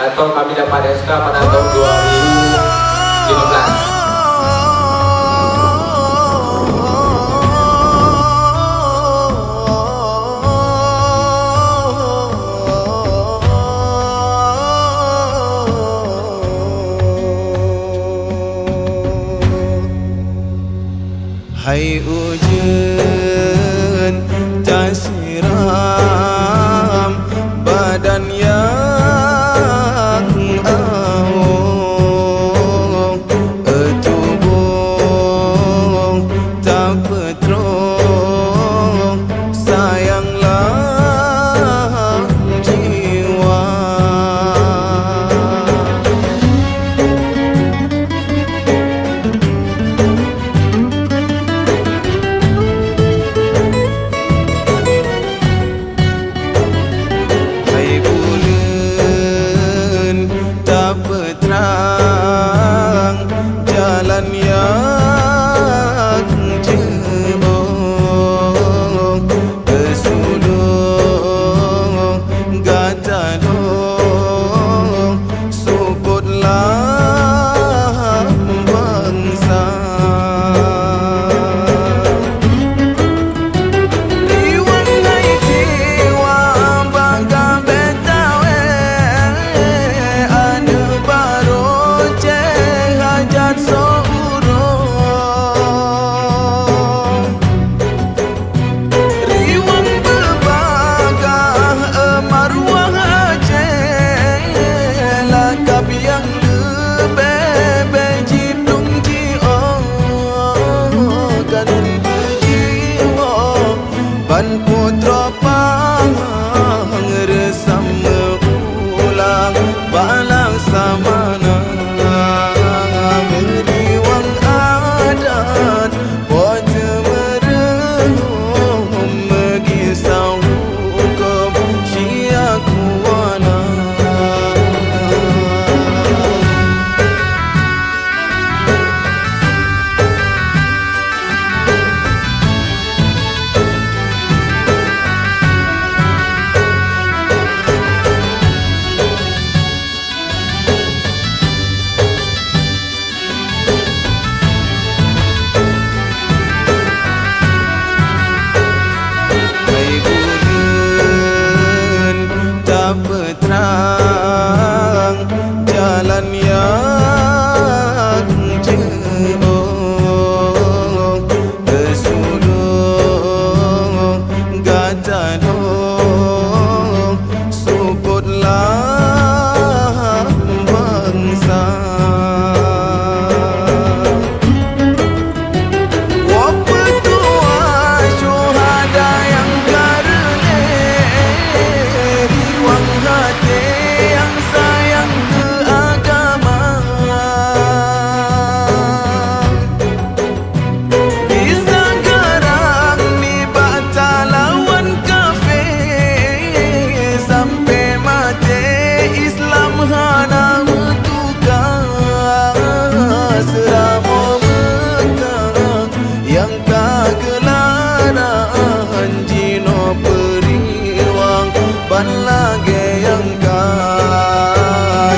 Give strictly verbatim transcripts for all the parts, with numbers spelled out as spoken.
Atau kami dapat S K pada tahun dua ribu lima belas. Hai ujeuen tasiram badan nyang awong, tuboh tapeutrok sayang lam jiwa. Hai buleuen tapeutrang jalan nyang jeuet, beusulông gata lôn seupôt lam bansa. Riwang hai jiwa bak gabée tawé, aneuk barô céh hajat soe uroe. Riwang beubagaih, eh, maruah Aceh, lakab nyang leubeh-beh jiplueng jiôh, ka lôn peujiwoe ban putroe pang reusam meuulang bak Laksamana. Riwang adat Po teumeureuhom meugisa hukôm siakuwana. Hai buleuen tapeutrang jalan nyang jeuet, beusulông gata lôn seupôt lam bansa. Woe peutuha syuhada nyang ka reuléh, riwang até nyang sayang keu agama. Gisa garang nibak talawan kafé, sampoe maté Islam hana meutuka. Seuramoe meuta nyang ka geularan jinoe peuriwang, ban lagée nyang ka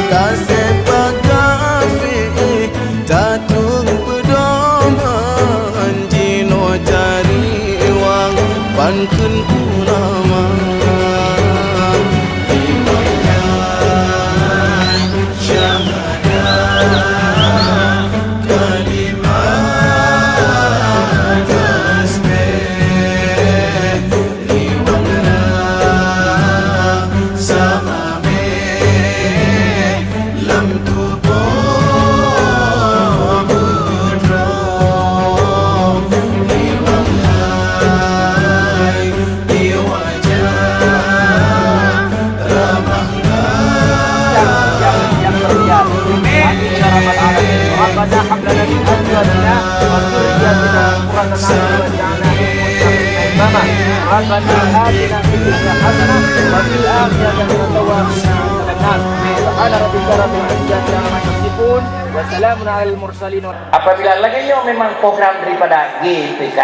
taseupakati. Tatueng peudoman jinoe cari wang ban kheun ulama. Syahadat kalimat tasbih liwang rasa mamé. Lam tuboh putroe liwang hai di wajah ramah. Yang, yang, yang terlihat. Amin ya rabbal alamin. Rabbana hab lana min azwajina wa dzurriyyatina qurrata a'yun waj'alna lil muttaqina imama. Rabbana atina fid dunya hasanah wa fil akhirati hasanatan wa qina adzabannar. Subhana rabbika rabbil izzati amma yasifun. Wa salamun alal mursalin. Apabila lagée nyoe memang program daripada G P K,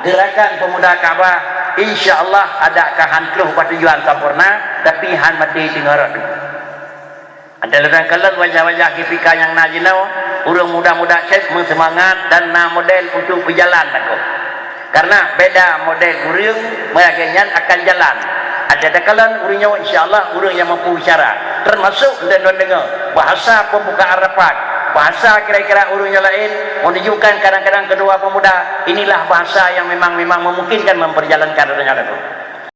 Gerakan Pemuda Ka'bah, insya Allah adak ka han troh bak tujuan sampoereuna, tapi han maté teungoh rot. Ata lôn kalon wajah-wajah G P K nyang na jinoe, ureuëng muda-muda cit meuseumangat dan na model untuk peujalan lakoe. Karena beda model ureuëng, meulagée nyan akan jalan. Ata takalon ureuëng nyoe, insya Allah, ureuëng nyang mampu bicara. Termasuk dan deungoe bahasa pembukaan rapat, bahasa kira-kira ureuëng nyang lain menunjukkan kadang-kadang kedua pemuda inilah bahasa yang memang memang memungkinkan memperjalankan rencana itu.